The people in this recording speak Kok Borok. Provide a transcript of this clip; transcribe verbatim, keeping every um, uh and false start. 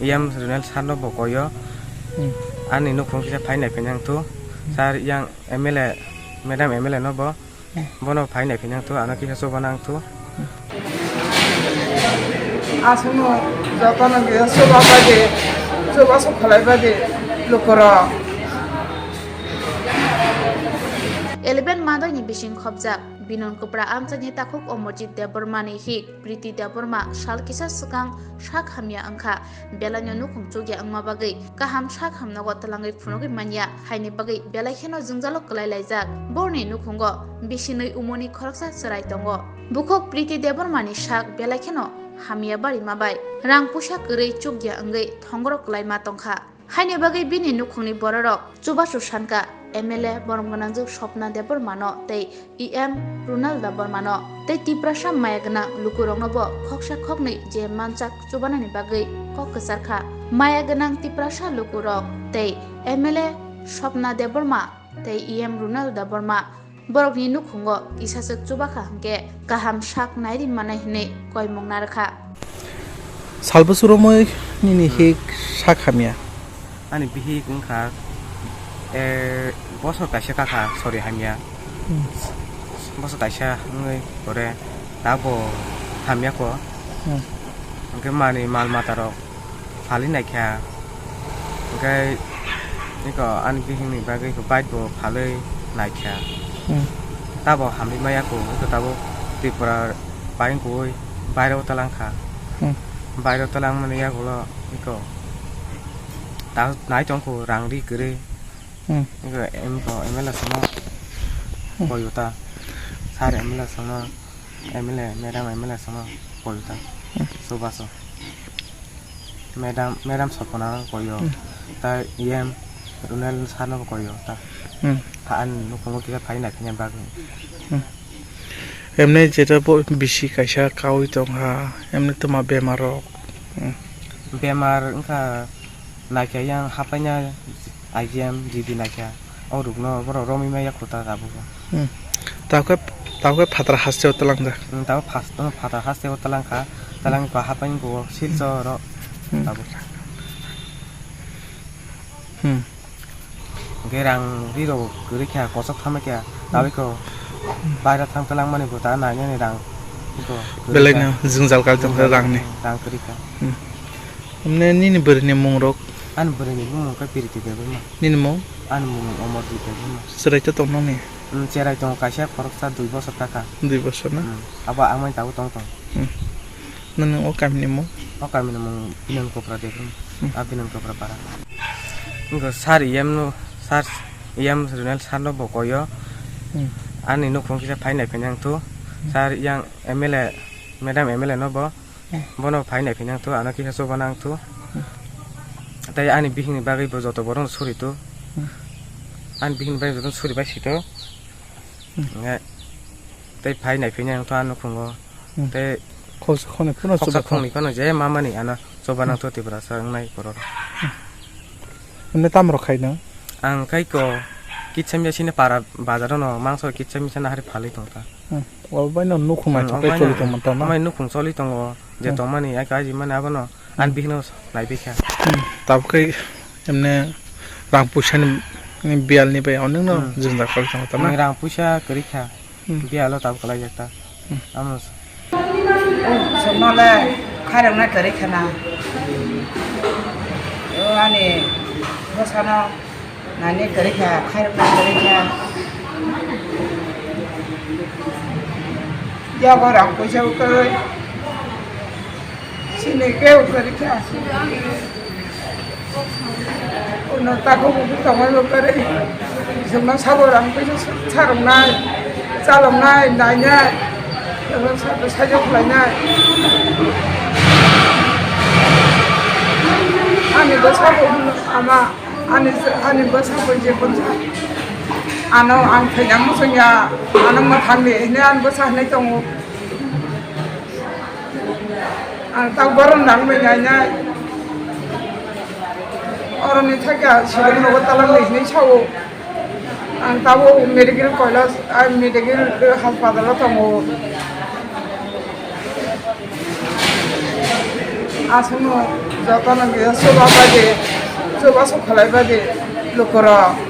E M Ronel sir no bo koyo. Hmm. Ani nukhung kisa phai nai phai nang thu. Hmm. Sir yang M L A, madam M L A no bo. Hmm. Bono phai nai phai nang thu, ano kisa chuba nang thu. Aswkno jotono kisa chuba bai di, chuba suk khlai bai di lukurok. Eleven Madai ni bising khopjak Binon Kupra amchaini takhuk Omorjit Debbarma ni hik Priti Debbarma sal kisa swkang sak hamya wngkha. Belaino nukhung chukya wngma bagwi kaham sak hamnogo twlangwi phunugwi manya, haini bagwi belai kheno jwngjalo kwlai laijak. Borni nukhungo bisinwi umoni khoroksa chwrai tongo. Bukhuk Priti Debbarmani sak belai kheno hamya barima bai rang puisa kwrwi chukya wngwi thongoro kwlaima tongkha. Haini bagwi bini nukhungni bororok chubachu sankha M L A borom gwnangjwk Swapna Debbarmano tei E M Ronel Debbarmano tei Tiprasa maya gwnang lukurokno bo khoksa khoknwi je manchak chubanani bagwi kok kwcharkha. Maya gwnang Tiprasa lukurok tei M L A Swapna Debbarma tei E M Ronel Debbarma borokni nukhungo kisaswk chubakha hwnkhe kaham sak nairi manai hwnwi koimung narwkha. Salbwswrwmwi nini hik sak hamya? Ani bihik wngkha, eh, bosor kaisa kakha sori hamya. Hmm. Bosor kaisa wngwi pore tabok hamya kho. Hmm. Hwnkhe mani mal matarok phalwi naikha. Hwnkhe eko ani bihikni bagwi eko bike bo phalwi naikha. Hmm. Tabok hamwi maya kho, eko tabok Tripura bai wngkha, bairo talangkha. Hmm. Bairo talangmani yagulo eko ta nai tongkho rang ri kwrwi. Hmm. Eko M P, M L A songno Hmm. koyo ta. Sir M L A songno, M L A, madam M L A songno koyo ta. Hmm. Chubachu. Madam, madam Swapna koyo. Hmm. Ta E M Ronel sir no koyo ta. Hmm. Pha-, ani nukhungo kisa phai nai phai bagwi. Hmm. Emne jeta bo bisi kaisa kaui tongkha, emne twma bemar rok. Hmm. Bemar wngkha naikha yang hapaina I G M G B naikha. O rukno borok romwi maya kho ta tabuk. Hmm. Tabuk khe, tabuk khe phatar hasteo twlangjak. Hmm, tabuk phas-, hmm, phatar hasteo twlangkha. Twlangwi ba hapaini bo Silchar oro Hmm. tabuk. Hmm. Hwnkhe rang ri rok kwrwi kha, kochok thamwi kha, tabukhe baira thang twlangmani bo ta nainani rang bo kwrwi kha. Belaino jwngjal kal tongkha rangni. Rang kwrwi kha. Hmm. Emne nini bwrwini mung rok? Ani bwrwini bumung khe Piriti Debbarma. Nini mung? Ani mung Omorjit Debbarma. Chwrai ta tong nokni? Hmm, chwrai tongo, kaisa khoroksa dui bosor ta kha. Dui bosor na? Hmm. Abo amai tabuk tong tong. Hmm. Nini o kamini mung? O kamini mung Binon Kupra Debbarma. Hmm. A Binon Kupra para. Wngkha sir E M no, sir E M Ronel sir no bo koyo. Hmm. Ani nukhung kisa phai nai phai nang thu. Hmm. Sir yang M L A, madam M L A no bo. Hmm. Bono phai nai phai nang thu, ano kisa chuba nang thu. Hmm. Tei ani bihikni bagwi bo joto borok no suri thu. Hmm. Ani bihikni bagwi joto no suri bai si thu. Hmm. Nge tei phai nai phai nang thu ano nukhungo. Hmm. Tei khoksa khoknwi phano khoksa chuba kha. Khoknwi phano je ma mani ano chuba nang thu Tiprasa wngnai borok. Hmm. Emne tamo rok khai nang? Ang khai ko kitsa misa sini para bazar no mangso kitsa misa nahari phalwi tong ta. Hmm. O bai no nukhung Hmm, naithok khe omo choli no, tong man tamo? Omo nukhung choli tongo je Hmm. tongmani ai kaji mani abono Hmm. ani bihikno naibi kha. Hmm. Tabuk khe emne rang puisa ni, ni biyal ni bai onek no Hmm. jwngjal kal tong tamo? Ang rang puisa kwrwi kha. Hmm. Biyalo tabuk kwlaijak ta. Hmm. Amo. Sumole khairoknai kwrwi khana. O ani bwsano nani kwrwi kha, khairoknai kwrwi kha. Yago rang puisa kwrwi. Sini khe kwrwi kha. Uno takhuk bukhuk tongmani bo kwrwi. Bisingno sabo rang puisa saroknai, chaloknai, nainai. Ebo sabo saijo khlainai. Ani bwsabo hwnwi ama, ani, ani bwsabo je bwsa. Ano ang thaijakno chwngya, ano mwthangdi hwnwi ani bwsa hwnwi tongo. Ang tak borom nang bai nai nai. Oroni thakya sidang nogo talang ni hinwi sao. Ang tabo medical koila, ah, medical hospital o tongo. Aswkno Jotono kisa chuba badi, chuba sokhalai badi lukurok.